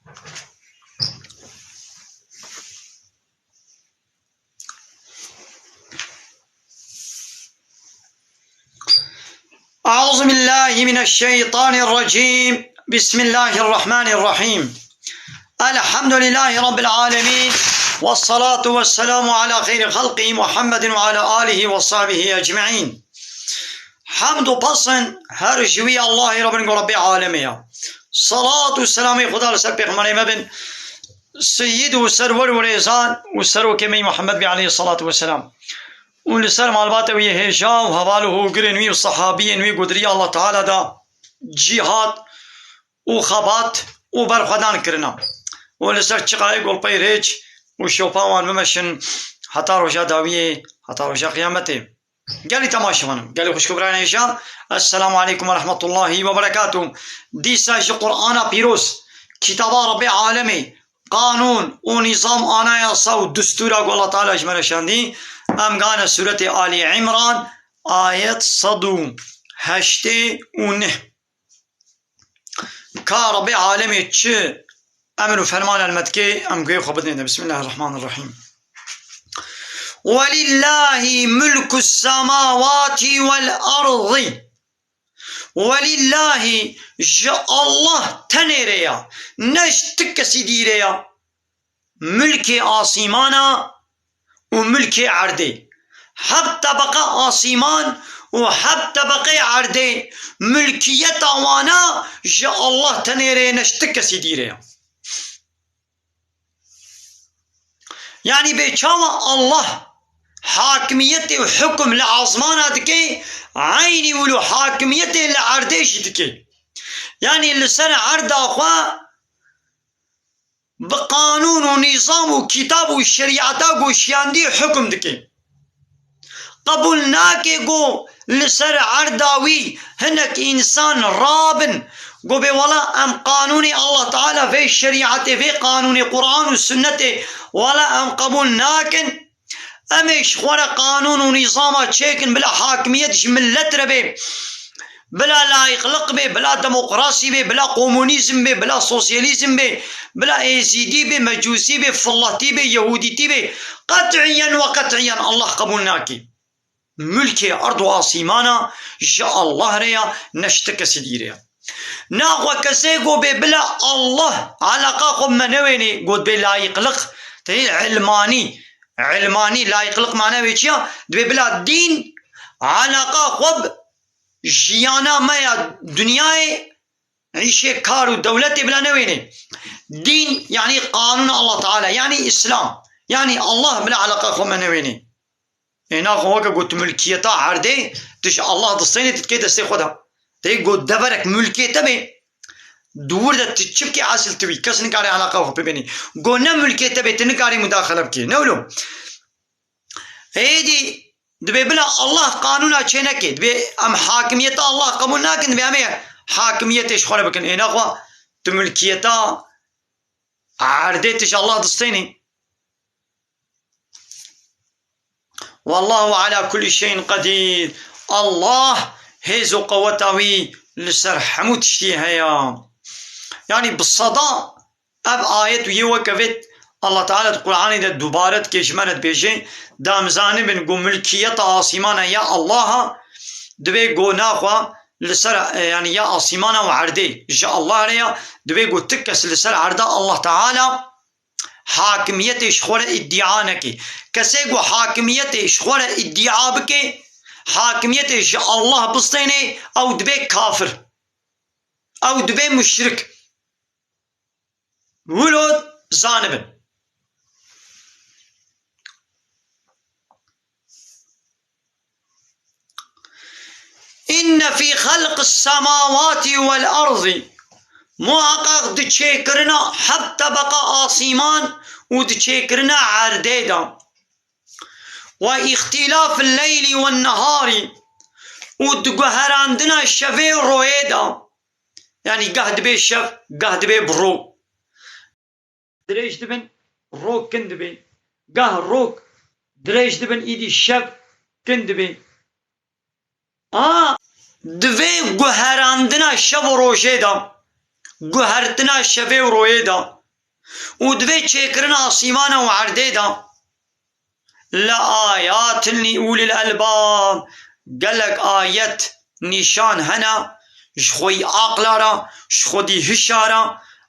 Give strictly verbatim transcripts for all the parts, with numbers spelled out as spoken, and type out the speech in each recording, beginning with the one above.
أعوذ بالله من الشيطان الرجيم. بسم الله الرحمن الرحيم. الحمد لله رب العالمين. والصلاة والسلام على خير خلقه محمد وعلى آله وصحبه أجمعين. Hemd û pesn her ji wî Allahê re bin ku Rebbê alemê ya. Salat û selamê Xuda li ser pêxemberê me bin, seyyid û serwer û rêzan û serokê me yî Muhammed bî aleyhissalatu vesselam. Û li ser malbata wî yê hêja û heval û hogirên wî û sehabiyên wî ku di riya Allah Teala da cîhad û xebat û berxwedan kirina. Û li ser çiqayê golpeyê rêç û şopa wan bimeşin heta roja dawiyê, heta roja qiyametê. Gelî temaşevan, gelî xwişk û birayên hêja, Esselamu aleykum ve rahmetullahi ve berekatuh. Dîsa ji Qur'ana pîroz, kitaba Rebbê alemê, qanûn û nîzam, anayasa û distûra ku Allah Teala ji me re şandî, em gane sûretê Alî Îmran, ayet sed û heştê û neh. Ka Rebbê alemê çi emir û ferman el me dike, em guhê xwe bidin de. Bismillahirrahmanirrahîm. Welillahî mulkus semawatî vel erdî. Welillahî, ji Allah tenê re ya, ne ji ti kesî dî re ya. Milkê asîmana û milkê erdê. Heft tebeqa asîman û heft tebeqê erdê, milkiyeta wana ji Allah tenê re, ne ji ti kesî dî re ya. Yanî bê çawa Allah hakimiyetê û hukum li azmana dike, eynî wilo hakimiyetê li erdê jî dike. Yanî li ser erda xwe bi qanûn û nîzam û kitab û şerîeta ku şiyandî hukum dike. Qebûl nake ku li ser erda wî hinek însan rabin, ku bê wela em qanûnê Allah Teala, vê şerîetê, vê qanûnê Quran û Sunnetê, wela em qebûl nakin. Em ê ji xwe re qanûn û nîzama çêkin, bila hakimiyet ji milet re bê, bila layîqliq bê, bila demokrasî bê, bila komunîzm bê, bila sosyalîzm bê, bila êzîdî bê, mecûsî bê, filletî bê, yehûdîtî bê. Qet'iyen ve qet'iyen Allah qebûl nake. Milkê erd û asîmana ji Allah re ya, ne ji ti kesî dî re ya. Naxwe kesê ku bê bila Allah eleqa xwe bi me newênê, ku dibê layîqliq, tê ilmanî, ilmanî layîqliq mane wê çi ya? Dibê bila dîn eleqa xwe bi jiyana me ya dinyayê, îşê kar û dewletê bila newênê. Dîn, yanî qanûna Allah Teala, yanî Îslam, yanî Allah bila eleqa xwe me newênê. Ê naxwe weke ku tu milkiyeta erdê, tu ji Allah distênê, tu dikê destê xwe de. Tê ku deverek milkê te bê, di wir de tu çi bikî esil tu bî, kes nikare eleqa xwe pê bênî. Ku ne milkê te bê, tu nikarî mudaxele bikî. Ne wilo? Êdî dibê bila Allah qanûna çê neke. Dibê em hakimiyeta Allah qebûl nakin, dibê em ê hakimiyetê ji xwe re bikin. Ê naxwe tu milkiyeta erdê tu ji Allah distênî. Wallahu ala kulli şeyin qedîr. Allah hêz û qeweta wî li ser hemû tiştî heye. Yanî bi seda ev ayet û yê weke vê Allah Teala di Qur'anê de dubare dike, ji me re dibêje, da em zanibin ku milkiyeta asîmana ya Allah a, dibê ku naxwe li ser, e, yanî ya asîmana û erdê ji Allah re ya, dibê ku ti kes li ser erda Allah Teala hakimiyetê ji xwe re îdia neke. Kesê ku hakimiyetê ji xwe re îdia bike, hakimiyetê ji Allah bistêne, ew dibe kafir. Ew dibe muşrik. Wilo zanibin. Inne fî xelqis semawati vel erdî, muheqeq di çêkirina heft tebeqa asîman û di çêkirina erdê de, ve îxtîlafil leylî wen neharî, û di guherandina şevê û royê de, yanî gah dibe şev, gah dibe bi ro. Dirêj dibin, rok kin dibe. Gah rok dirêj dibin, îdî şev kin dibe. A, di vê guherandina şev û rojê de, guhertina şevê û royê de, û di vê çêkirina asîmana û erdê de, le ayatin li ulil elbab, gelek ayet nîşan hene, ji xweyî aqla re, ji xwedî hişa re,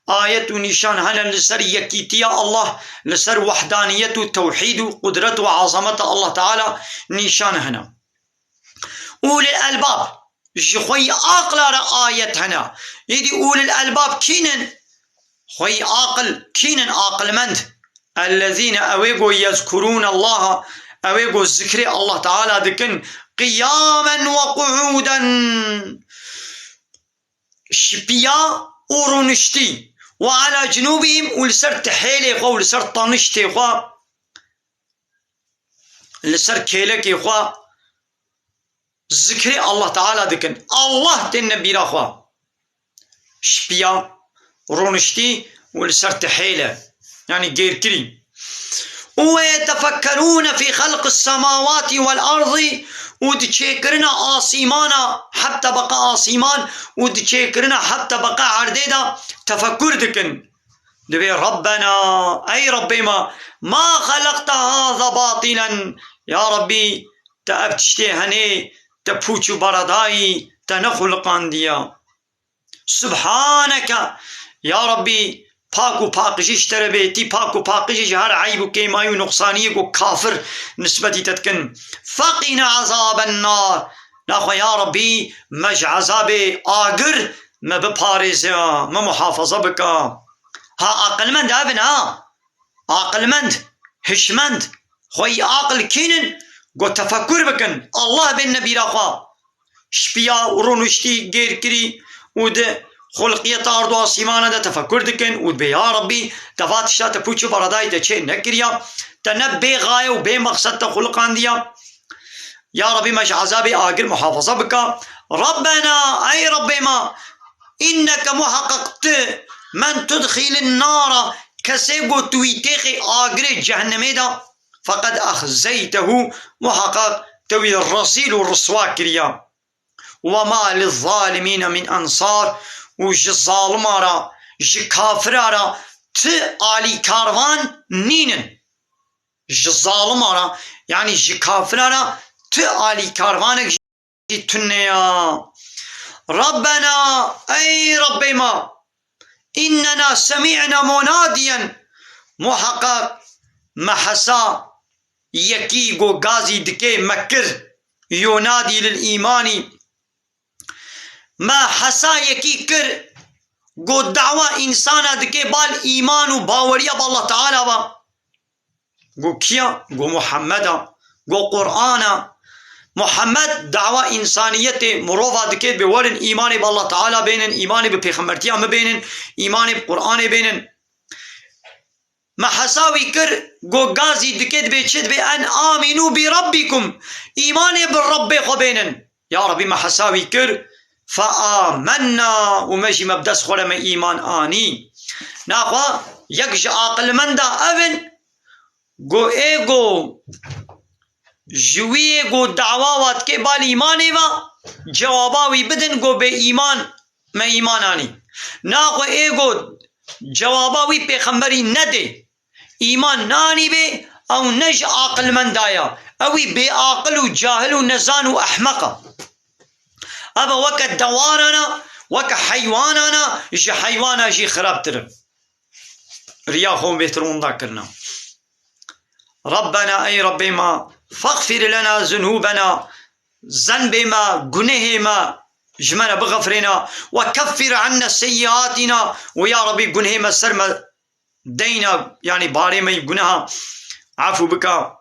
ayet û nîşan hene li ser yekîtiya Allah, li ser wehdaniyet û tewhîd û qudret û azameta Allah Teala nîşan hene. Ulil elbab, ji xweyî aqla re ayet hene. Êdî ulil elbab kî nin? Xweyî aqil kî nin, aqilmend? Ellezîne, ewê go yezkurûne Allaha, ewê go zikrê Allah Teala dikin, qiyamen ve qu'ûden, şipiya û rûniştî, ve ala cunûbihim, û li ser tihêlê xwe û li ser taniştê xwe, li ser kêlekê xwe zikrê Allah Teala dikin. Allah têne bîra xwe. Şipiya, rûniştî û li ser tihêle. Yanî gêrkirî. Û ve yetefekkerûne fî xelqis semawatî vel erdî, û di çêkirina asîmana, heft tebeqa asîman û di çêkirina heft tebeqa erdê de tefekkur dikin. Dibê, Rabbena, ey Rabbê me, ma xelaqte haza batilen, ya Rabbî, te ev tiştê henê, te pûç û beredayî, te nexuliqandiye. Subhaneke, ya Rabbî, pak û paqijî ji te re bê, tî pak û paqijî ji her eyb û kêmayî û nuqsaniyê ku kafir nisbetî te dikin. Feqîne ezaben nar, naxwe ya Rabbî, me ji ezabê agir me biparêze, me muhafaza bike. Ha, aqilmend ev in, ha? Aqilmend, hişmend, xweyî aqil kînin, go tefekkur bikin, Allah bên nebîra xwe. Şipiya û rûniştî gêr kirî û di xulqiyeta ard û asîmana de tefekkur dikin û dibê, ya Rabbî, te va tişta te pûç û beredayî te çê nekiriya, te ne bê gaye û bê mexsed te xuliqandiya. Ya Rabbî, me ji ezabê agir muhafaza bike. Rabbena, ey Rabbê me, inneke muheqeq tu, men tudxîlin nara, kesê ku tu wî têxê agirê cehennemê de, feqed exzeytehu, muheqeq te wî rezîl û riswa kiriya. Ve ma lizzalimîne min ensar, û ji zalima re, ji kafira re ti alîkarvan nînin. Ji zalima re, yanî ji kafira re ti alîkarvanek jî tune ya. Rabbena, ey Rabbê me, innena semî'na munadiyen, muheqeq me hesa yekî go gazî dikê me kir, yunadî lil îmanî. Me hesa yekî kir, go dawa însana dike bal îman û baweriya bi Allah Teala ve. Go kî ya? Go Muhammed a. Go Qur'an a. Muhammed dawa însaniyetê, mirova dike, bê werin îmanê bi Allah Teala bênin, îmanê bi pêxembertiya min bênin, îmanê bi Qur'anê bênin. Me hesa wî kir, go gazî dike dibê çi? Dibê en amînû bi rabbikum. Îmanê bi Rebbê xwe bênin. Ya Rabbî, me hesa wî kir, fe amenna, û me jî me bi dest xwe re me îman anî. Naxwe yek ji aqilmenda ev in, go ê go ji wî yê go dawa wa dike bal îmanê ve, cewaba wî bidin, go bê îman, me îman anî. Naxwe ê go cewaba wî pêxemberî nedê, îman nanî bê, ew ne ji aqilmenda ya. Ewî bêaqil û cahil û nezan û ehmeq e. Ev e weke dewaran e, weke heywanan e, ji heywana jî xirabtir e. Riya xwe bêtir winda kirine. Rabbena, ey Rabbê me, fexfir lena zunûbena, zenbê me, gunehê me ji me re bixefirêne, we keffir anne seyyiatîna, û ya Rabbî gunehê me ser me deyna, yanî barê me yî guneha efû bika,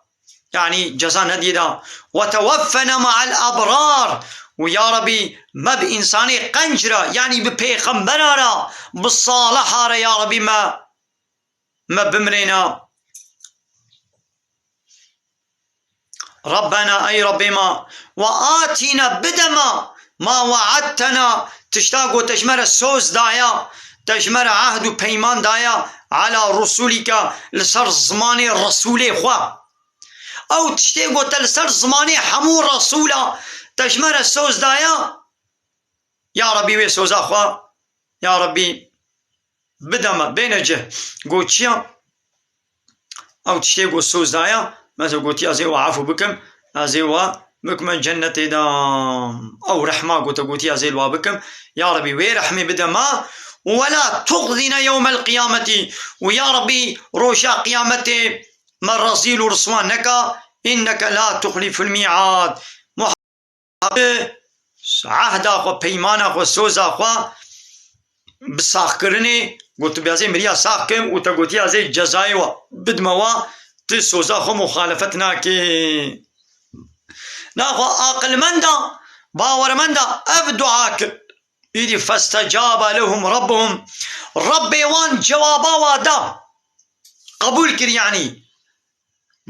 yanî ceza nediyê da. Ve tewaffena ma'al ebrar, û ya Rabbî me bi însanê qenc re, yanî bi pêxembera re, bi saliha re ya Rabbî me, me bimirêna. Rabbena, ey Rabbê me, ve atîna, bide me, ma we'edtena, tişta ku te ji me re soz daya, te ji me re ehd û peyman daya, ala rusulîke, li ser zimanê resûlê xwe. Ew tiştê ku te li ser zimanê hemû resûla te ji me re soz daya, ya Rabbî, wê soza xwe, ya Rabbî, bide me, bêne cih. Got çi ya? Ew tiştê got soz daya, mesela gotiye ez ê we efû bikim, ez ê we bikime cennetê de. Ew rehma gote, gotiye ez ê li we bikim. Ya Rebî, wê rehmê bide me. Ve la tuxzîne yewmel qiyameti. Û ya Rebî, roja qiyametê me rezîl û riswa neke. Înneke la tuxliful mî'ad. Ehda xwe, peymana xwe, soza xwe bi saxkirinê got, tu bê ez ê miriya sax kim û te gotiye ez ê cezayê we bidime we, tu soza xwe muxalefet nakê. Naxwe aqilmenda, bawermenda ev dua kir. Îdî festecabe lehum Rabbuhum. Rabbê wan cewaba wa da. Qebûl kir yanî.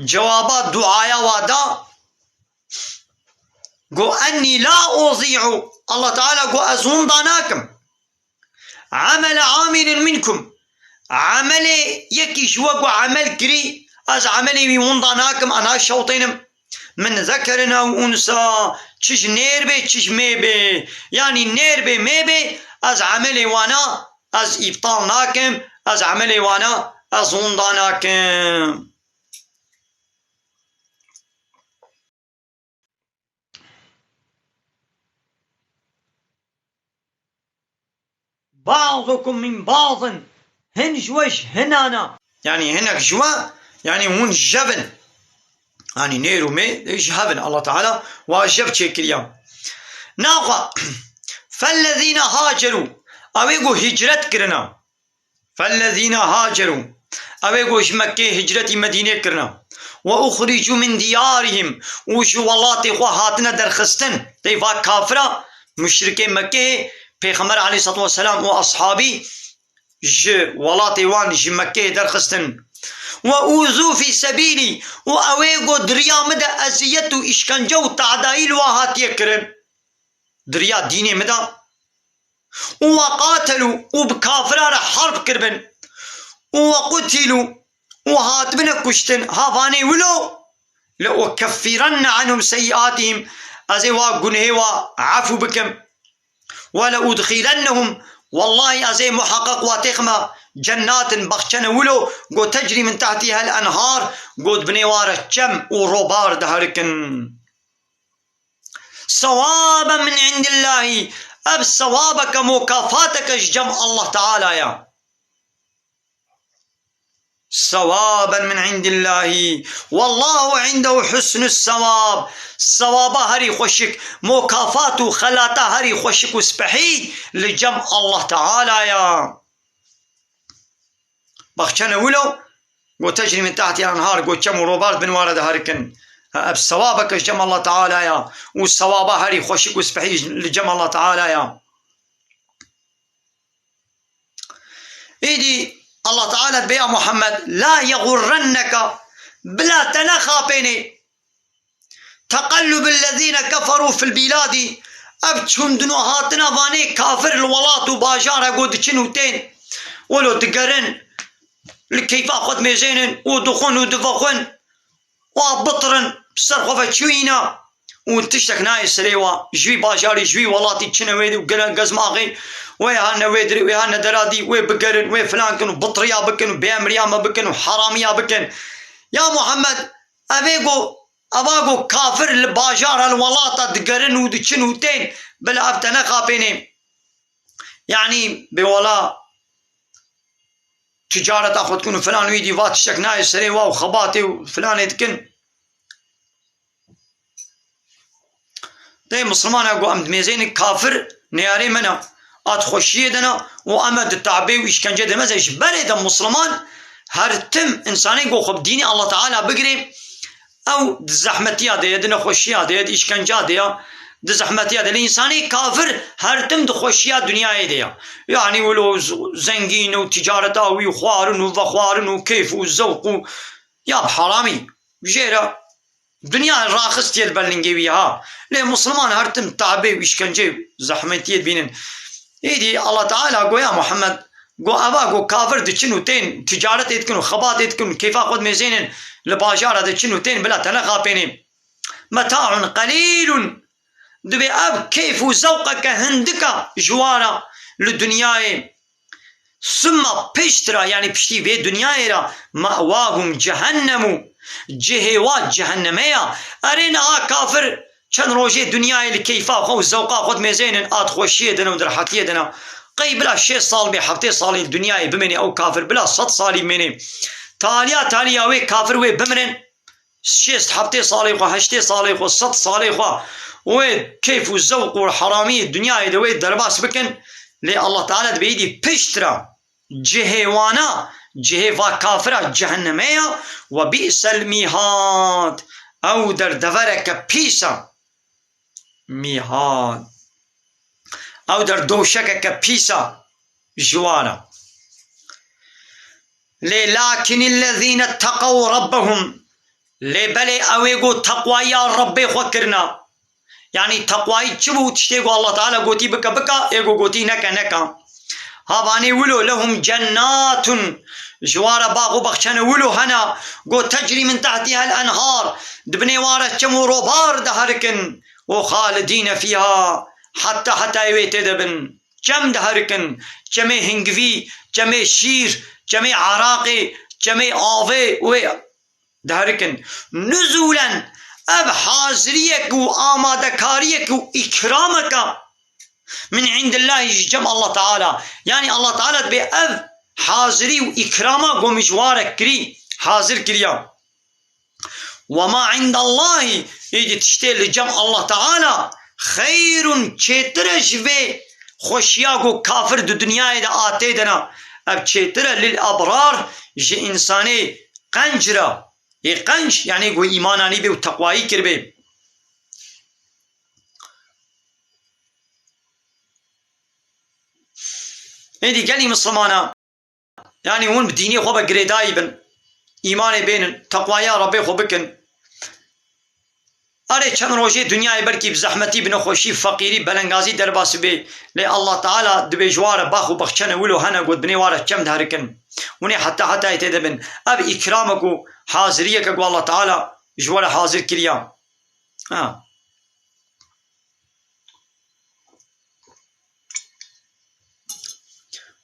Cewaba duaya wa da. Go ennî la uzî'u. Allah Teala go ez winda nakim. Amele amilin minkum. Amelê yekî ji we ku emel kirî, ez emelê wî winda nakim, ez naşewtênim. Min zekerin ew unsa, çi ji nêr bê, çi ji mê bê. Yanî nêr bê, mê bê, ez emelê wana, ez îbtal nakim, ez emelê wana, ez winda nakim. Ba'dukum min ba'din. Hin ji we ji hinana. Yanî hinek ji we, yanî hûn jev in. Yanî nêr û mê ji hev in. Allah Teala wa jev çêkiriya. Naxwe, fellezîne haceru, ew ê ku hicret kirina. Fellezîne haceru. Ew ê ku ji Mekkeyê hicretî Medînê kirine. Ve uxricû min diyarihim. Û ji welatê xwe hatine derxistin. Tê va kafira, muşrikê Mekkeyê, Pêxember aleyhissalatu vesselam û ashabî ji welatê wan, ji Mekkeyê derxistin. Ve uzû fî sebîlî. Û ew ê ku di riya min de eziyet û îşkence û te'dayî li wa hatiye kirin. Di riya dînê min de. Û we qatelû, û bi kafira re herb kiribin. Û we qutilû, û hatibine kuştin. Ha vanê wilo, le ukeffirenne anhum seyyiatihim, ez ê wa gunehê wa efû bikim. Ve le udxilennehum, wellahî ez ê muheqeq wa têxime cennatin, baxçene wilo, go tecrî min tehtîhel enhar, go di binê wa re çem û robar diherikin. Sewaben min indillahî. Ev sewabeke, mukafateke ji cem Allah Teala ya. Sewaben min indillahî. Wallahu indehu husnus sewab. Sewaba herî xweşik, mukafat û xelata herî xweşik û spehî li cem Allah Teala ya. Baxçene wilo, go tecrî min tehtî enhar, go çem û robar bin ware de herikin. Ha, ev sewabeke ji cem Allah Teala ya û sewaba herî xweşik û spehî li cem Allah Teala ya. Îdî Allah Teala dibe ya Muhammed, la yexurrenneke, bila te nexapênê. Teqellubul lezîne keferû fil bîladî, ev çûndin û hatina vanê kafir li welat û bajara ku diçin û tên. Wilo digerin, li keyfa xwe dimêzênin û dixwin û divexwin. Wa bitirin, ser xwe ve çûyîna û tiştek nayê serê wa. Ji wî bajarî, ji wî welatî çine wê û gelen gezmaxê, wê hane wê dirê, wê hane deradî, wê bigerin, wê filan kin û bitiriya bikin û bêemriya me bikin û heramiya bikin. Ya Muhammed, ev ê ku Eva ku kafir li bajara, li welata digerin û diçin û tên, bila ev te nexapênê. Yanî bê wela ticareta xwe dikin û filan wî dî va tiştek nayê serê wa û xebatê û filanê dikin. Dê Mislimana ku em dimêzênin kafir neyarê me ne. A di xweşiyê de ne û em e di tabê û îşkence de. Mesela ji berê de Misliman her tim insanê ku xwe bi dînê Allah Teala bigirê, ew di zehmetiya de ye, di nexweşiya de ye, di îşkenca de ye, di zehmetiya de. Lê insanê kafir her tim di xweşiya dinyayê de ye. Yanî wilo z-, zengîn û ticareta wî û xwarin û vexwarin û keyf û zewq û ya bi heramî. Jê re Dinya raxistiye li ber lingê wî ha. Lê Misliman her tim tabê û îşkencê û zehmetiyê dibînin. Îdî Allah Teala goya Muhammed, go eva go kafir diçin û tên ticaretê dikin û xebatê dikin û keyfa xwe dimêzênin, li bajara diçin û tên bila te nexapênê. Metaun qelîlun. Dibê ev keyf û zewqeke hindika ji wara li dinyayê. Summa piştre, yanî piştî vê dinyayê re, ma'wahum cehennem û cihê wa cehenneme ya. Erê niha kafir çend rojê dinyayê li keyfa xwe û zewqa xwe dimêzênin, a di xweşiyê de ne û di rehetiyê de ne. Qey bila şêst sal bê, heftê salî li dinyayê bimênê ew kafir, bila sed salî bimênê. Taliya taliya wê kafir wê bimirin. Şêst heftê salê xwe, heştê salê xwe, sed salê xwe wê keyf û zewq û heramî dinyayê de wê derbas bikin, lê Allah Teala dibê êdî piştre cihê wana, cihê va kafira cehennemê ya, we bi'sel mîhad, ew der devereke pîs e. Mîhad. Ew der doşekeke pîs e ji wan e. Lê lakinillezîne teqew rabbehum. Lê belê ew ê ku teqwayiya Rebbê xwe kirina. Yanî teqwayî çi bû? Tiştê ku Allah Teala gotî bike, bike, ê ku gotî neke, neke. Havanê wilo lehum cennatun. Ji wan re bax û baxçene wilo hene. Got tecrî min tehtîhel enhar. Di binê wan re çem û robar diherikin. Û xalidîne fîha. Heta hetayê wê tê de bin. Çem diherikin. Çemê hingivî, çemê şîr, çemê eraqê, çemê avê wê diherikin. Nuzûlen, ev haziriyek û amadekariyek û îkrameke min îndillahî ji cem Allah Teala. Yanî Allah Teala dibê ev hazirî û îkrama ku min ji wan re kirî, hazir kiriya. Wema îndallahî, êdî tiştê li cem Allah Teala xeyrun, çêtir e ji vê xweşiya ku kafir di dinyayê de a tê de ne. Ev çêtir e lil ebrar, ji însanê qenc re. Ê qenc, yanî ku îman anîbê û teqwayî kiribê. Êdî gelî misilmana, yanî hûn bi dînê xwe ve girêdayî bin, îmanê bênin, teqwaya Rebbê xwe bikin. Erê çend rojê dinyayê belkî bi zehmetî, bi nexweşî, feqîrî, belengazî derbas bê. Lê Allah Teala dibê ji wan re bax û baxçene wilo hene ku di binê wan re çem diherikin. Hûn ê heta hetayê tê de bin. Ev îkramek û haziriyeke ku Allah Teala ji we re hazir kiriya. Ha.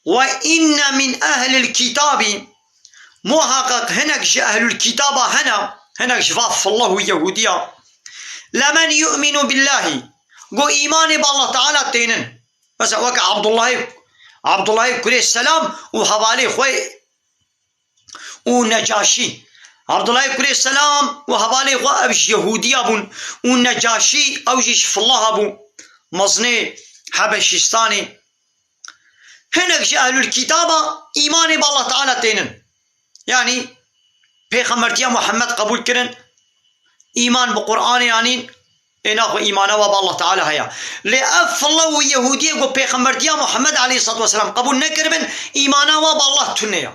Ve inne min ehlil kitabî, muhaqqeq hinek ji ehlul kitaba hene, hinek ji va fillah û Yehûdiya, lemen yu'minu billahî, ku îmanê bi Allah Teala tênin. Mesela weke Abdullahê, Abdullahê kurê Selam û hevalê xwe û Necaşî. Abdullahê kurê Selam û hevalê xwe ev ji Yehûdiya bûn û Necaşî ew jî ji Fillaha bû, mezinê Hebeşîstanê. Hinek ji ehlul kitaba îmanê bi Allah Teala tênin. Yanî pêxembertiya Muhammed qebûl kirin, îman bi Qur'anê anîn, ê naxwe îmana wa bi Allah Teala heye. Lê ev filla û Yehûdiyê ku pêxembertiya Muhammed aleyhissalatu vesselam qebûl nekiribin, îmana wa bi Allah tune ya.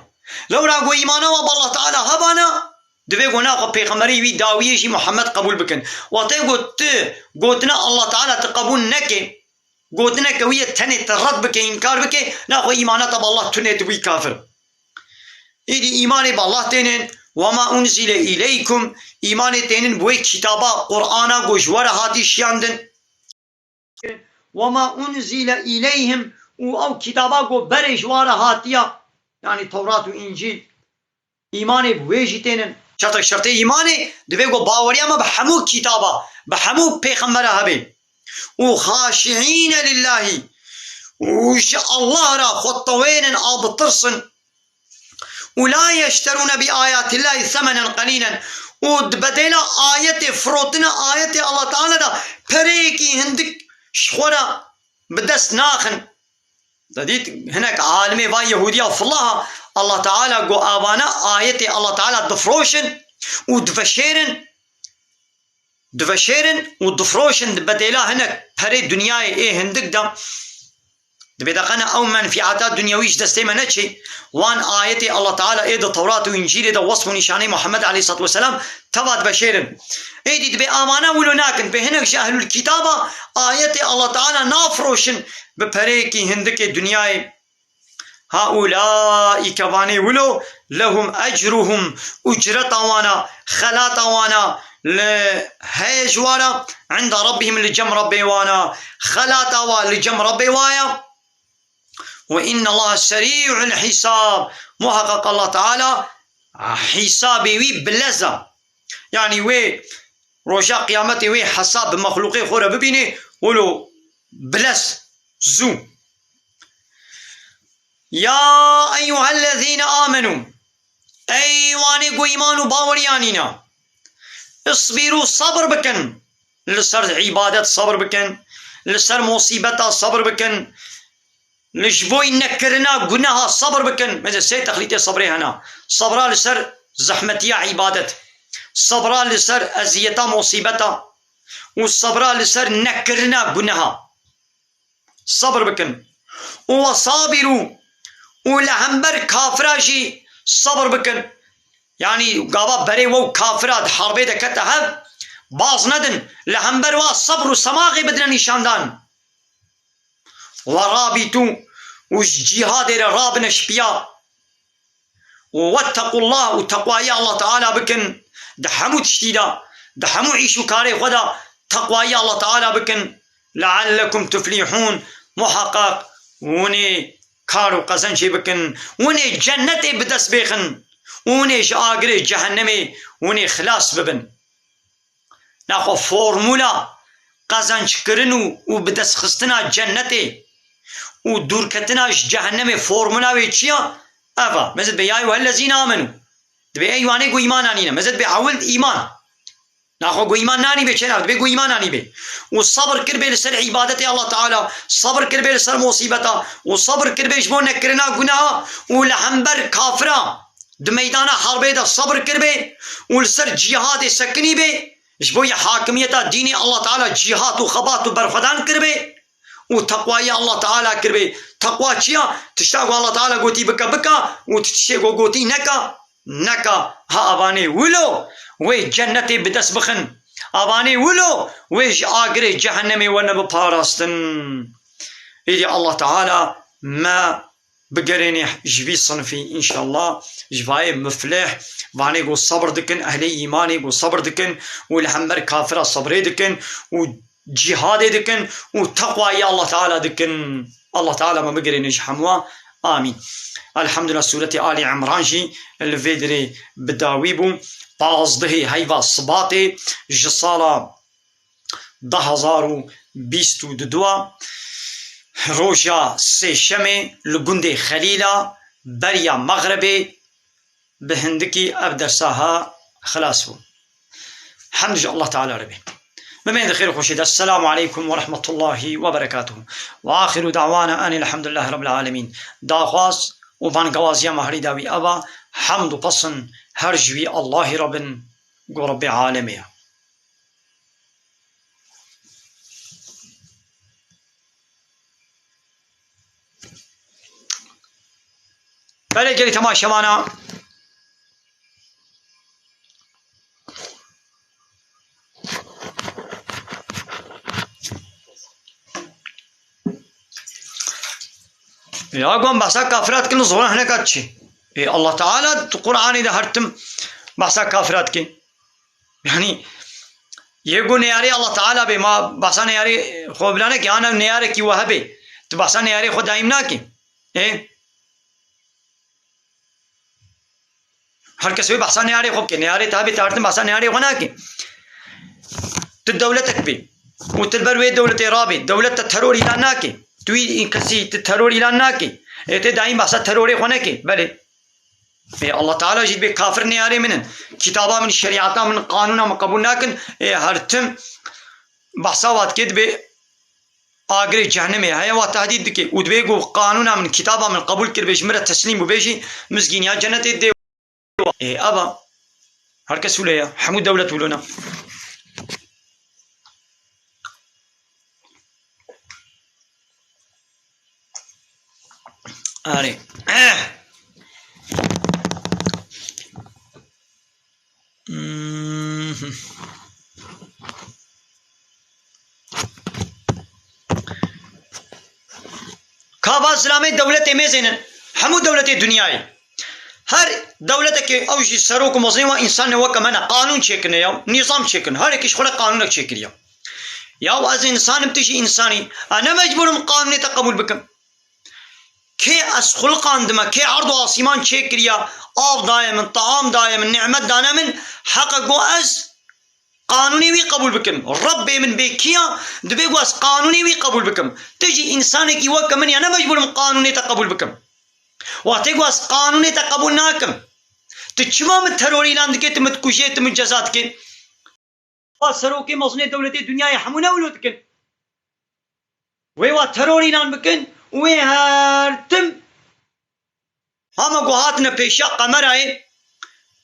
Lewra ku îmana wa bi Allah Teala hebana, divê ku naxwe pêxemberî wî dawiyê jî Muhammed qebûl bikin. Watê ku tu gotina Allah Teala tu qebûl neke, gotineke wî yê tenê te red bike, înkar bike, naxwe îmana te bi Allah tune, tu bûyî kafir. Îdî îmanê bi Allah tênin, "Wema unzile îleykum", îmanê tênin bi wê kitaba, Qur'ana ku ji we re hatî şiyandin. "Wema unzile îleyhim", û ew kitaba ku berê ji wan re hatiya, yanî Tewrat û Încîl, îmanê bi wê jî tênin. Şertek şertê îmanê divê ku baweriya me bi hemû kitaba, bi hemû pêxembera hebe. Û xaşiîne lillahî, û ji Allah re xwe tewênin a bitirsin. Û la yeşterûne bi ayatillahî semenen qelîlen, û di bedêla ayetê, firotine ayetê Allah Teala de pereyekî hindik ji xwe re bi dest naxin. Te dît, hinek alimê van Yehûdiya filaha, Allah Teala got, avana ayetê Allah Teala difroşin û diveşêrin, diveşêrin û difroşin di bedêla hinek perê dinyayê ê hindik de. Dibê de qene ew menfîata dinyewî ji destê me neçê. Wan ayetê Allah Teala ê di Tewrat û Încîlê de wesf û nîşanê Muhammed aleyhissalatu vesselam teva diveşêrin. Êdî dibê amana wilo nakin, bê hinek ji ehlul kitaba ayetê Allah Teala nafroşin bi pereyekî hindikê dinyayê. Haulâî, kevanê wilo, lehum ecruhum, ucreta wana, xelata wana, li heye ji wana, inda rabbihim, li cem Rabbê wana, xelata wa li cem Rabbê waya. Ve innallaha serî'ul hîsab. Muhakkak Allah Teala hîsabê wî bilez e. Yanî wê roja qiyametê wê hesab bi mexlûqê xwe re bibînê, wilo bilez, zû. Ya eyyuhellezîne amenû. Ey wanê ku îman û baweriyan îna. Isbîrû, sabir bikin. Li ser îbadet sabir bikin. Li ser musîbeta sabir bikin. Li ji bo nekirina guneha sabir bikin. Mesela sê texlîtê sabrê hene. Sabra li ser zehmetiya îbadet. Sabra li ser eziyeta musîbeta. Û sabra li ser nekirina guneha. Sabir bikin. Û ve sabirû, û li hember kafira jî sabir bikin. Yanî gava berê we û kafira di harbê de kete hev, baz nedin, li hember wa sabr û semaxê bidine nîşandan. Ve rabîtû, û ji cîhadê re rabine ji piya. Û wettequllah, û teqwayî Allah Teala bikin di hemû tiştî de, di hemû îş û karê xwe de teqwayî Allah Teala bikin. Leallekum tuflihûn, muheqeq hûnê kar û qezencê bikin, hûnê cennetê bi dest bêxin, hûnê ji agirê cehennemê hûnê xilas bibin. Naxwe formula qezenckirin û, û bidestxistina cennetê û dûrketina ji cehennemê formula wê çi ya? Ev e. Mezid be ya eyyuhellezîne amenû. Dibê ey wanê ku îman anîne. Mezid be ewil îman. Naxwe ku îman nanî bê çênav, dibê ku îman anî bê. Û sabir kir bê li ser îbadetê Allah Teala, sabir kir bê li ser musîbeta, û sabir kir bê ji bo nekirina guneha, û li hember kafira di meydana harbê de sabir kir bê, û li ser cîhadê sekinî bê, ji bo yê hakimiyeta dînê Allah Teala cîhad û xebat û berxwedan kir bê, û teqwayî Allah Teala kir bê. Teqwa çi ya? Tişta ku Allah Teala gotî bike, bike, û tiştê ku gotî neke, neka. Ha, avanê wilo wê cennetê bi dest bixin. Avanê wilo wê ji agirê cehennemê werne biparastin. Êdî Allah Teala me bigerêne ji vî sinfî înşallah, ji vayê muflih, vanê ku sabir dikin, ehlê îmanê ku sabir dikin û li hember kafira sabrê dikin û cîhadê dikin û teqwayî Allah Teala dikin. Allah Teala me bigerêne ji hemû. Amîn. Elhamdulillah, sûretê Alî Imran jî li vê dirê bi dawî bû. Pazdehê heyva Sibatê ji sala du hezar û bîst û du, roja sêşemê li gundê Xelîla beriya Mexrebê bi hindikî ev dersa ha xilas bû. Hemd ji Allah Teala re be. Bimên di xêr û xweşê de. Esselamu aleykum ve rahmetullahi ve berekatuhu. Ve axiru da'wana enil hamdulillahi rabbil alemin. Daxwaz û bangewaziya me herî dawî ev a, hemd û pesin her ji wî Allahî re bin, ku Rebbê alemê ye. Belê gelî temaşevana. Ya gon behsa kafira dikin, zora hineka çi? Ê, Allah Teala di Qur'anê de her tim behsa kafira dike. Yanî, yê ku neyarê Allah Teala bê, ma behsa neyarê xwe bila neke, ana neyarekî we hebe. Tu behsa neyarê xwe dayîm nake. Ê? Her kes wê behsa neyarê xwe bike. Neyarê te hebe, te her tim behsa neyarê xwe nake. Tu dewletek bê û tu li ber wê dewletê rabê. Dewlet te teror îlan nake. Tu wî kesî tu teror îlan nake. Ê, tê dayîm behsa terorê xwe neke. Belê. Ê, Allah Teala jî dibê kafir neyarê min in. Kitaba min, şerîeta min, qanûna min qebûl nakin. Ê, her tim behsa wa dike, dibê agirê cehennemê heye, wa tehdîd dike. Û dibê ku qanûna min, kitaba min qebûl kiribê, ji min re teslîm bûbê jî, mizgîniya cennetê dê. Ê, ev a. Her kes wilo ye. Hemû dewlet wilo ne. Erê. Eh. Mhm. Kava zilamê dewletê mêzênin. Hemû dewletê dinyayê. Her dewletekê ew jî serok û mezin wa însanê weke me ne. Qanûn çêkirine ya. Nîzam çêkirin. Her yekî ji xwe re qanûnek çêkiriye. Ya ez însan im, tu jî însanî. Ez ne mecbûr im qanûnê te qebûl bikim. Kê ez xuliqandime, kê erd û asîman çêkiriya, av daye min, taam daye min, nîmet dane min, heqe ku ez qanûnê wî qebûl bikim. Rebbê min bê kî ya, dibê ku ez qanûnê wî qebûl bikim. Tu jî însanekî weke min ya, ne mecbûr im qanûnê te qebûl bikim. Wextê ku ez qanûnê te qebûl nakim, tu çima min teror îlan dikê, tu min dikujê, tu min ceza dikê? Wa serokê mezinê dewletê dinyayê hemû ne wilo dikin. Wê wa teror îlan bikin û wê her tim hama ku hatine pêşiya kamerayê,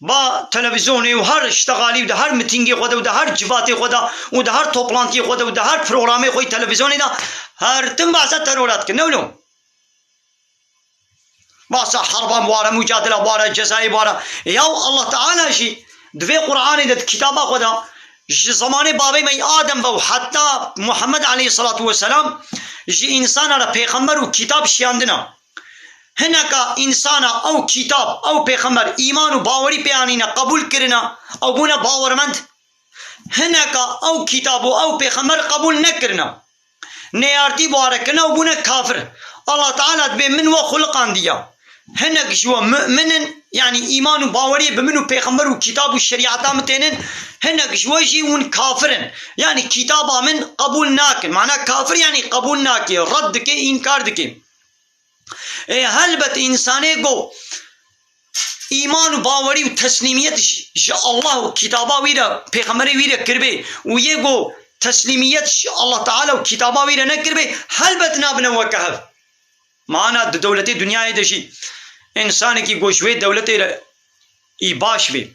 ba televîzyonê û her ştexalî û di her mitîngê xwe de û di her civatê xwe de û di her toplantiyê xwe de û di her programê xwe yî televîzyonê de her tim behsa terora dikin. Ne wilo? Basa herba ware, mucadela ware, cezayê ware. Yaw Allah Teala jî di vê Qur'anê de, di kitaba xwe de, ji zemanê babê me Adem ve û heta Muhammed aleyhissalatu vesselam ji însana re pêxember û kitab şiyandina. Hineka însana ew kitab, ew pêxember îman û bawerî pê anîne, qebûl kirine, ew bûne bawermend. Hineka ew kitab û ew pêxember qebûl nekirine. Neyartî barekirine û bûne kafir. Allah Teala dibê min we xuliqandiya. Hinek ji we mu'min in, yanî îman û baweriyê bi min û pêxember û kitab û şerîeta min tênin. Hinek ji we jî hûn kafir in. Yanî kitaba min qebûl nakin. Mana kafir yanî qebûl nake, red dike, înkar dike. Ê, helbet însanê ku îman û bawerî û teslîmiyet ji, ji Allah û kitaba wî re, pêxemberê wî re kiribê û yê ku teslîmiyet ji Allah Teala û kitaba wî re nekiribê, helbet nabine weke hev. Mana di dewletê dinyayê de jî însanekî ku ji wê dewletê re î baş bê,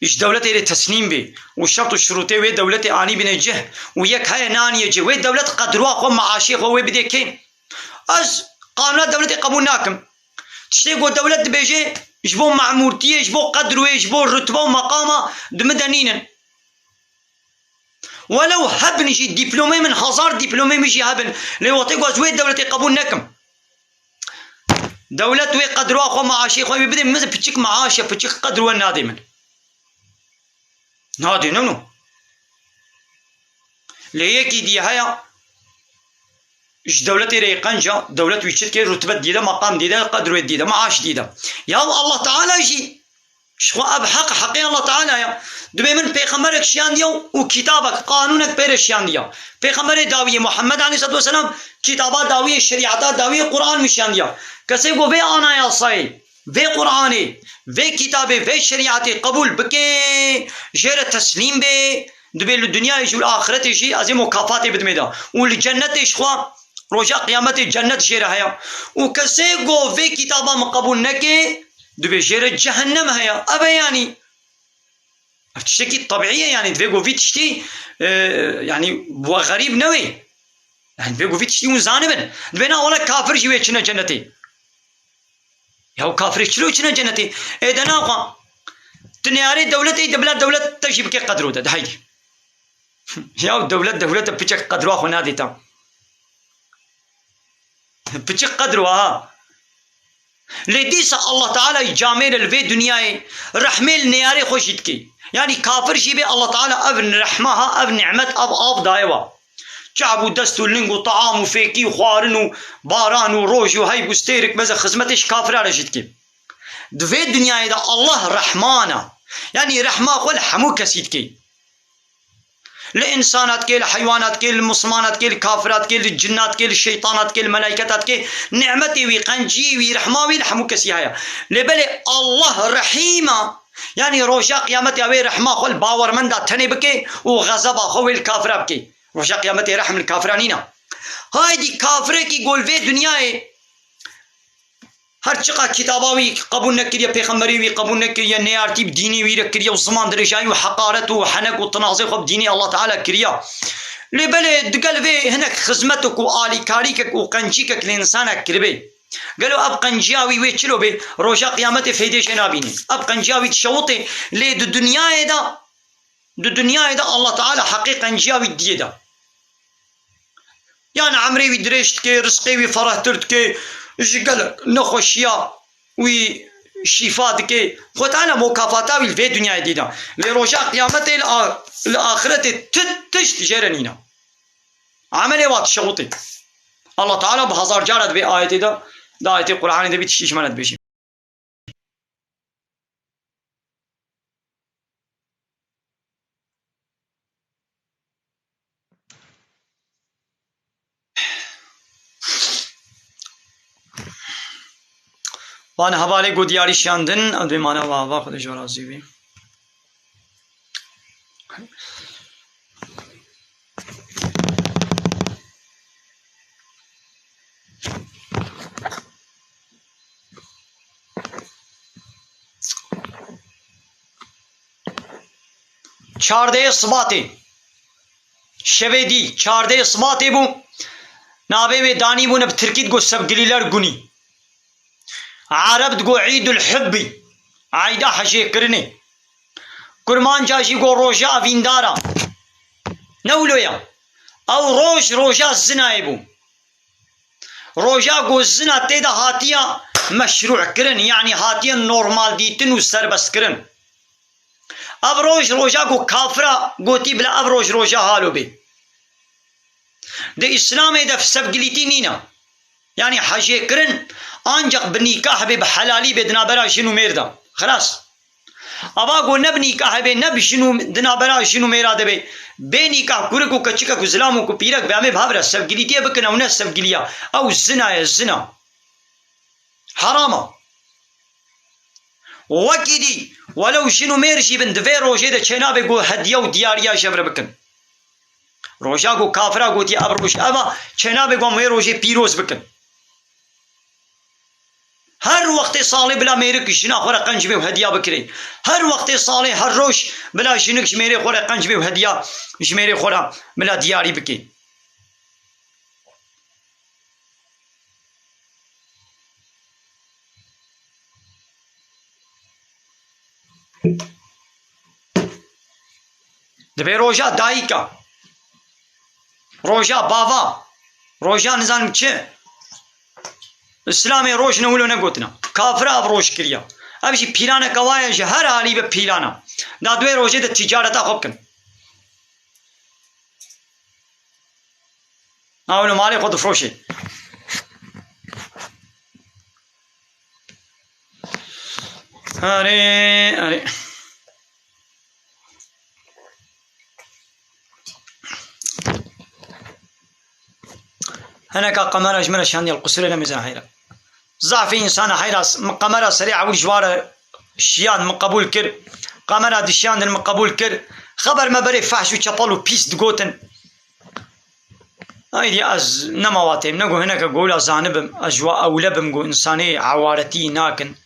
ji dewletê re teslîm bê û şert û şirûtê wê dewletê anî bine cih û yek heye naniye cih, wê dewlet qedrûa xwe, meaşê xwe wê bidê kê? Ez qanûna dewletê qebûl nakim. Tiştê ku dewlet dibêje ji bo memûrtiyê, ji bo qedrûyê, ji bo rutbe û meqama di min de nînin. Welew hebin jî, dîplomê min, hezar dîplomê min jî hebin, lê wextê ku ez wê dewletê qebûl nekim, dewlet wê qedrûa xwe, meaşê xwe wê bidê, min piçik meaş e, piçik qedrû e nadê min. Nadê, ne no. Lê yekî dî heye, ji dewletê re yê qenc e, dewlet wî çi dike, rutbet dî de, meqam dî de, qedrû dî de, meaş dî de. Ya Allah Teala jî ji xwe ev heq, heqê Allah Teala ye. Dibê min pêxemberek şiyandiya û kitabek, qanûnek pê re şiyandiya. Pêxemberê dawiyê Muhammed aleyhissalatu vesselam kitaba dawiyê, şerîeta dawiyê, Qur'an min şiyandiya. Kesê ku vê anayasayê, vê Qur'anê, vê kitabê, vê şerîetê qebûl bike, jê re teslîm be, dibê li dinyayê jî û li axiretê jî ez ê mukafatê bidimê de. Û li cennetê ji xwe roja qiyametê cennet jê re heye. Û kesê ku vê kitaba min qebûl neke, dibê jê re cehennem heye. Ev e yanî. Ev tiştekî tebîî ye, yanî divê ku vî tiştî, e, yanî we xerîb newê. Yanî divê ku vî tiştî hûn zanibin. Dibê na wele kafir jî wê çine cennetê. Ya kafirê çilo çine cennetê? Ê de naxwe. Tu neyarê dewletê de bila dewlet te jî bike qedro de. De haydi. Ya dewlet, dewlet e, piçek qedroa xwe nadê te. Piçik qedroa ha. Lê dîsa Allah Teala camê li vê dinyayê rehmê li neyarê xwe jî dike. Yanî kafir jî bê Allah Teala ev rehma ha, ev nîmet, ev av daye wa. Çav û dest û ling û taam û fêkî û xwarin û baran û roj û heyb û stêrik meze xizmetê ji kafira re jî dike. Di vê dinyayê de Allah rehman e. Yanî rehma xwe li hemû kesî dike. Li însana dike, li heywana dike, li mislimana dike, li kafira dike, li cinna dike, li şeytana dike, li melayketa dike, nîmetê wî, qenciyê wî, rehma wî li hemû kesî heye. Lê belê Allah rehîm e, yanî roja qiyametê wê rehma xwe li bawermenda tenê bike û xezeba xwe wê li kafira bike. Roja qiyametê rehm li kafira nîne. Haydî kafirekî ku li vê dinyayê her çiqa kitaba wî qebûl nekiriye, pêxemberê wî qebûl nekiriye, neyartî bi dînê wî re kiriye û ziman dirêjayî û heqaret û henek û tinazê xwe bi dînê Allah Teala kiriye. Lê belê digel vê hinek xizmetek û alîkarîkek û qencîkek li însanek kiribê. Gelo ev qenciya wî wê çilo bê, roja qiyametê feydê jê nabînî. Ev qenciya wî dişewitê, lê di dinyayê de, di dinyayê de Allah Teala heqê qenciya wî diyê de. Yan emrê wî dirêj dike, rizqê wî ferehtir dike, ji gelek nexweşiya wî şîfa dike. Xwe Teala mukafata wî li vê dinyayê dî de. Lê roja qiyametê li a-, li axiretê ti tişt jê re nîne. Emelê wa dişewitê. Allah Teala bi hezar cara di vê ayetê de Di ayetê Qur'anê de bî tiştî ji me re dibêjî. Van hevalê ku diyarî şiyandin, ew dê mana va, va Xwedê ji we razî bî. Çardeyê Sibatê, şevê dî, çardeyê Sibatê bû, navê wê danî bûne bi tirkî digot Sevgililer Günü. Ereb digot Îdul Hubbî, Eyda hejêkirinê. Kurmanca jî got roja evîndara. Ne wilo ya. Ew roj, roja zinayê bû. Roja ku zina tê de hatiye meşrû'kirin, yanî hatiye normal dîtin û serbestkirin. Ev roj, roja ku kafira gotî bila ev roj, roja halo bê. Di Îslamê de sevgilîtî nîne. Yanî hejêkirin ancaq bi nîkah bê, bi helalî bê di navbera jin û mêr de. Xilas. Ava ku ne bi nîkahê bê, ne bi jin û di navbera jin û mêra de bê. Bê nîkah kurik û keçikek û zilam û ku pîrek bê, em ê bi hev re sevgilîtiyê bikin, ew ne sevgiliya. Ew zina ye, zina. Heram e. Wekî dî, welew jin û mêr jî bin, di vê rojê de çênabe ku hediye û diyariya ji hev re bikin. Roja ku kafira gotiye ev roj ev e, çênabe ku em wê rojê pîroz bikin. Her wextê salê bila mêrik jina xwe re qenc bê û hediya bikirê. Her wextê salê, her roj bila jinik ji mêrê xwe re qenc bê û hediya ji mêrê xwe re bila diyarî bikê. Divê roja dayika, roja bava, roja nizanim çi. Îslamê roj ne wilo negotina. Kafira ev roj kiriya. Ev jî pîlaneke wa ye, ji her alî be pîlan e. Da di wê rojê de tîcareta xwe bikin. Ew li malê xwe difroşê. Erê, erê. Hineka qemera ji min re şandiye li qusûrê nemêzin heyra. Zafê însana heyra, min qemera serê ewil ji wa re şiyand, min qebûl kir. Qemera dişiyandin, min qebûl kir. Xeber me berê fehş û çepel û pîs digotin. Aydî ez nema wa têm, ne ku hineke gola zanibim, ez ji wa ewle bim ku însanê ewaretî nakin.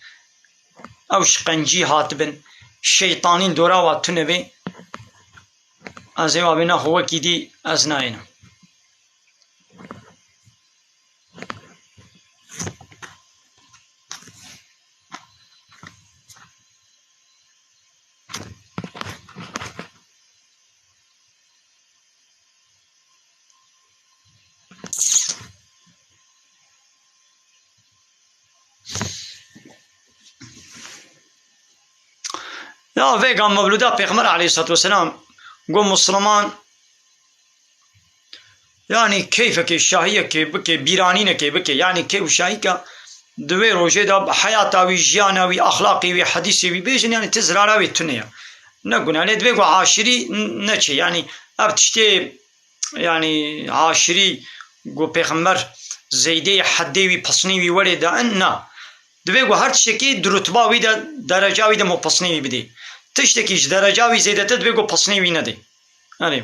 Ew ji qencî hatibin, şeytanîn dora wa tune bê. Ez ê wa bê, naxwe wekî dî ez nayênim. Ya vêga mewlûda Pêxember aleyhissalatu vesselam got, Musliman, yanî keyfekê, şahiyekê bike, bîranînekê bike, yanî keyf û şahîka di wê rojê de heyata wî, jiyana wî, exlaqê wî, hedîsê wî bêjin, yanî ti zirara wê tune ye. Ne guna, lê divê ku aşirî neçê, yanî ev tiştê, yanî aşirî ku Pêxember zeydê hedê wî, pesnê wî werê da, in na. Divê ku her tiştekî di rutba wî de, dereca wî de mo pesnê wî bidê. Tiştekî ji dereca wî zêdetir divê ku pesnê wî nedê. Erê.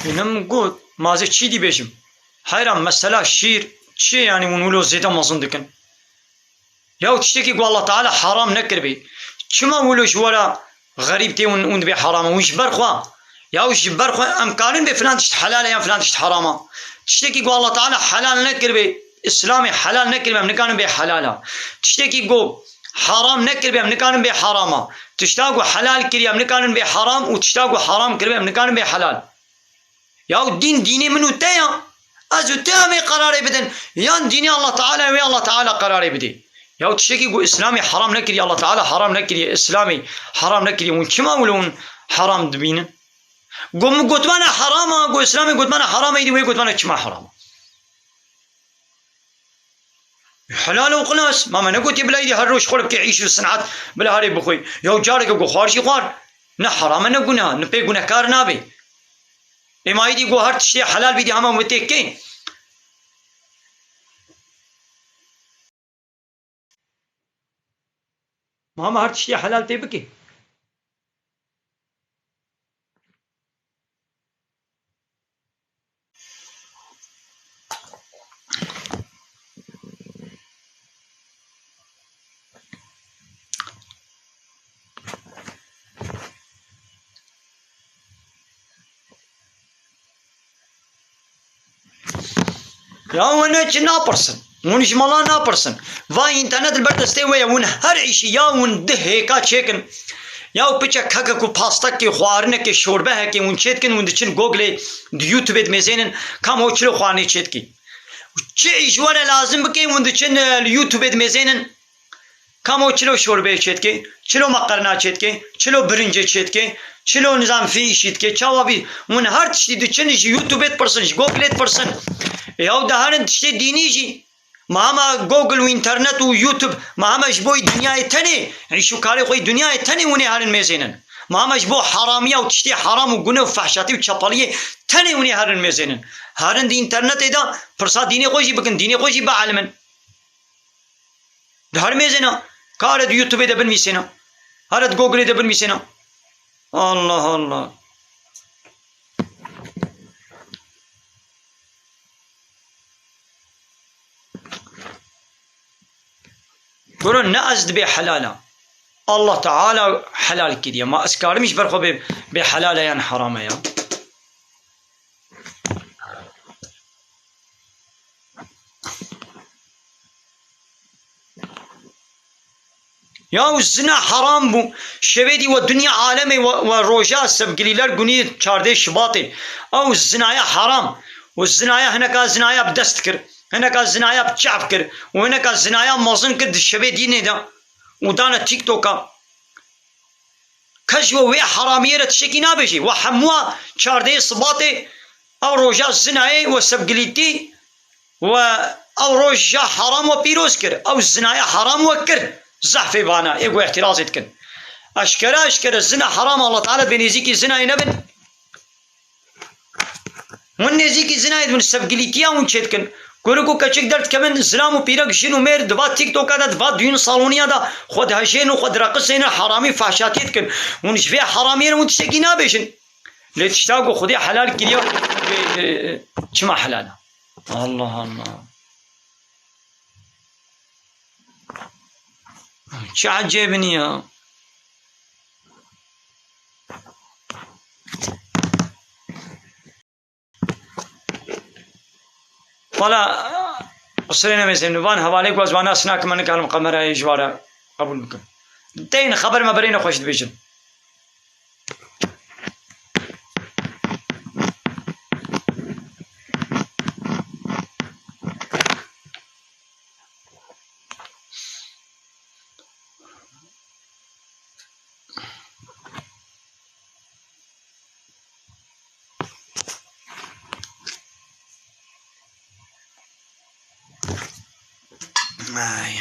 Min got, ma ez ê çî dî bêjim? Heyran, mesela şîr çi ye, yanî hûn wilo zêde mezin dikin? Ya tiştekî ku Allah Teala haram nekiribê, çima wilo ji we re xerîb tê û, û dibê haram e? Hûn ji ber xwe, ya ji ber xwe em karin bê filan tişt helal e yan filan tişt haram e. Tiştekî ku Allah Teala helal nekiribê, Îslamê helal nekiribê, em nikarin bê helal e. Tiştekî ku haram nekiribê, em nikarin bê haram e. Tişta ku helal kiriye, em nikarin bê haram û tişta ku haram kiribe, em nikarin bê helal. Ya dîn dînê min û te ya. Ez û te em ê qerarê bidin. Yan dînê Allah Teala, wê Allah Teala qerarê bidê. Ya tiştekî ku Îslamê heram nekiriye, Allah Teala heram nekiriye, Îslamê heram nekiriye, hûn çima wilo hûn heram dibînin? Ku min gotmana herama, ku Îslamê gotmana herama, êdî wê gotmana çima herama? Helal û xilas. Ma me negotiye bila êdî her roj xwe bike îş û sinat, bila herê bixwî. Ya careke ku xwar jî xwar. Ne heram e, ne guneh, ne pê gunehkar nabe. Ê ma êdî ku her tiştê helal bî, êdî hema wê tê kê? Ma hema her tiştê helal tê bike. Ya hûn çi napirsin? Hûn ji mala napirsin? Va înternet li ber destê we ye. Hûn her îşî ya hûn di hêka çêkin. Ya piçek heke ku pastekê, xwarinekê, şorbe heke hûn çêdikin, hûn diçin Google-ê, di YouTube-ê dimêzênin, kam o çilo xwarinê çêdikî. Çi îş were lazim bikê, hûn diçin, e, li YouTube-ê dimêzênin. Kamo çilo şorbeyê çêdike, çilo meqerna çêdike, çilo birincê çêdike, çilo nizam fî îşî dike, çawa bî? Hûn her tiştî diçin ji YouTube-ê dipirsin, ji Google-ê dipirsin. E, ew diherin tiştê dînî jî. Ma hema Google û înternet û YouTube, ma hema ji bo dinyayê tenê, îş û karê xwe yê dinyayê tenê hûn ê herin mêzênin. Ma hema ji bo heramiya û tiştê heram û gune û fehşatî û çepeliyê tenê hûn ê herin mêzênin. Herin di înternetê de pirsa dînê xwe jî bikin, dînê xwe jî bielimin. Di her mêzê ne. Ka here di YouTube-ê de binivîsêne. Here di Google-ê de binivîsêne. Allah Allah. Goro ne ez dibê helal a. Allah Teala helal kiriye. Ma ez karim ji ber xwe bê, bê helal e yan heram e ya. Yaw zina heram bû. Şevê dî we dinya alemê we, we roja sevgilîler gunî çardê Şibatê. Ew zinaya heram. Û zinaya hineka zinaya bi dest kir. Hineka zinaya bi çav kir. Û hineka zinaya mezin kir di şevê dînê de. Û dane TikToka. Kes ji we wê heramiyê re tiştekî nabêjî. We hemûa çardehê Sibatê ew roja zinayê we sevgilîtî we ew roja heram we pîroz kir. Ew zinaya heram we kir. Zehfê vana ê ku îtirazê dikin. Eşkere eşkere zina heram, Allah Teala dibê nêzîkî zinayê nebin. Hûn nêzîkî zinayê dibin, sevgilîtiya hûn çêdikin. Kurik û keçik derdikevin, zilam û pîrek, jin û mêr, di va TikToka de, di va düğün saloniya de xwe dihejênin û xwe direqisênin, heramî û fehşatiyê dikin. Hûn ji vê heramiyê re hûn tiştekî nabêjin. Lê tişta ku Xwedê helal kiriye, e, e, çima helal e? Allah Allah. Çi ecêb in ya. Wala, qisirê nemêzin, van hevalê ku ez wana sinak min nikarim kamerayê ji wara qebûl bikim. Tên xeber me berê nexweş dibêjin. Ay.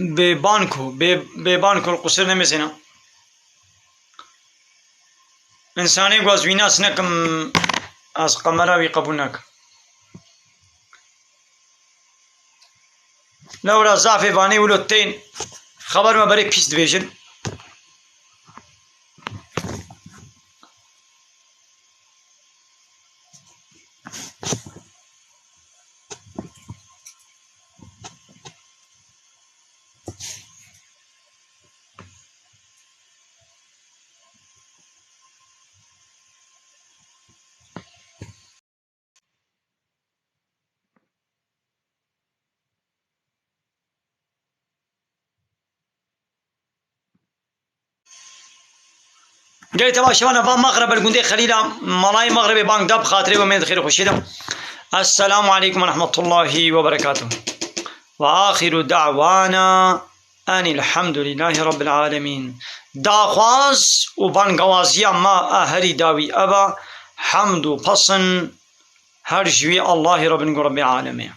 Bê banko, bê, bê banko li qusir nemêzêne. Însanê ku ez wî nas nekim, ez qemera wî qebûl nakim. Lewra zafê vanê wilo tên, xeber me berê pîs dibêjin. Gelê teva şevana va Mexreb el gundê Xelîla, malayê Mexrebê bang da bi xatirê we mê di xêr û xweşiyê de. Esselamu aleykum ve rahmetullahi ve berekatuh. Ve axiru da'wana enilhamdülillahi rabbil alemin. Daxwaz û bangawaziya me a herî dawî ev e, hemd û pesin her ji wî Allahî re bin ku Rebbê alemê ye.